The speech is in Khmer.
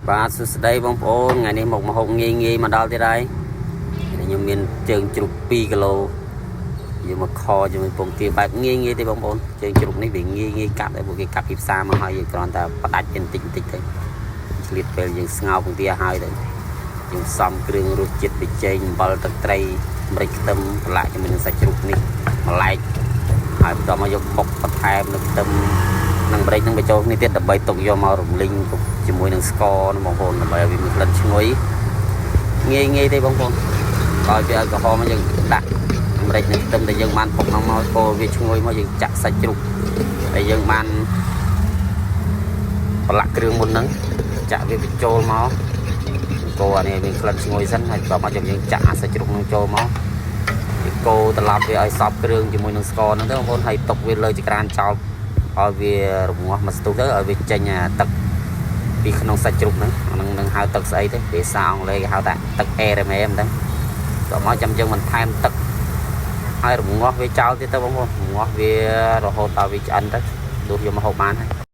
បាទសួស្តីបងប្អូនថ្ងៃនេះមកហូបងាយងាយមកដល់ទៀតហើយខ្ញុំមានជើងជ្រូក2គីឡូយកមកខជាមួយពងទាបែបងាយងាយទេបងប្អូនជើងជ្រូកនេះវាងាយងាយកាត់តែពួកគេកាត់ពីផ្សារមកហើយយើងគ្រាន់តែផ្ដាច់បន្តិចបន្តិចទៅឆ្លៀតពេលយើងស្ងោរពងទាហើយទៅយើងផ្សំគ្រឿងរសជាតិប៊ីចេងអំបិលទឹកត្រីម្រេចខ្ទឹមប្រឡាក់ជាមួយនឹងសាច់ជ្រូកនេះម្លែកហើយបន្តមកយកបុកបន្ថែមនៅខ្ទឹមនិងម្រេចនឹងបញ្ចូលគ្នាទៀតដើម្បីទុកយកមករំលីងជាមួយនឹងស្ករនឹងបងប្អូនដើម្បីឲ្យវាមានក្លិនឈ្ងុយងាយងាយទេបងប្អូនឲ្យវាឲ្យក្រហមមកយើងដាក់ម្រេចនិងខ្ទឹមដែលយើងបានបុកហ្នឹងមកកូរវាឈ្ងុយមកយើងចាក់សាច់ជ្រូកដែលយើងបានប្រឡាក់គ្រឿងមុនហ្នឹងចាក់វាបញ្ចូលមកកូរអានេះមានក្លិនឈ្ងុយសិនហើយបន្ទាប់មកយើងចាក់អាសាច់ជ្រូកហ្នឹងចូលមកវាកូរត្រឡប់វាឲ្យសព្វគ្រឿងជាមួយនឹងស្ករហ្នឹងទៅបងប្អូនហើយទុកវាលើចក្រានចោលឲ្យវារងាស់មកស្ទុះទៅឲ្យវាចេញអាទឹកពីក្នុងសាច់ជ្រូកហ្នឹងអាហ្នឹងនឹងហៅទឹកស្អីទេភាសាអង់គ្លេសគេហៅថាទឹកអេរ៉េមេហ្នឹងតោះមកចាំយើងបន្ថែមទឹកហើយរងាស់វាចោលទៀតទៅបងប្អូនរងាស់វារហូតដល់វាឆ្អិនទៅដួសយកមកហូបបានហើយ។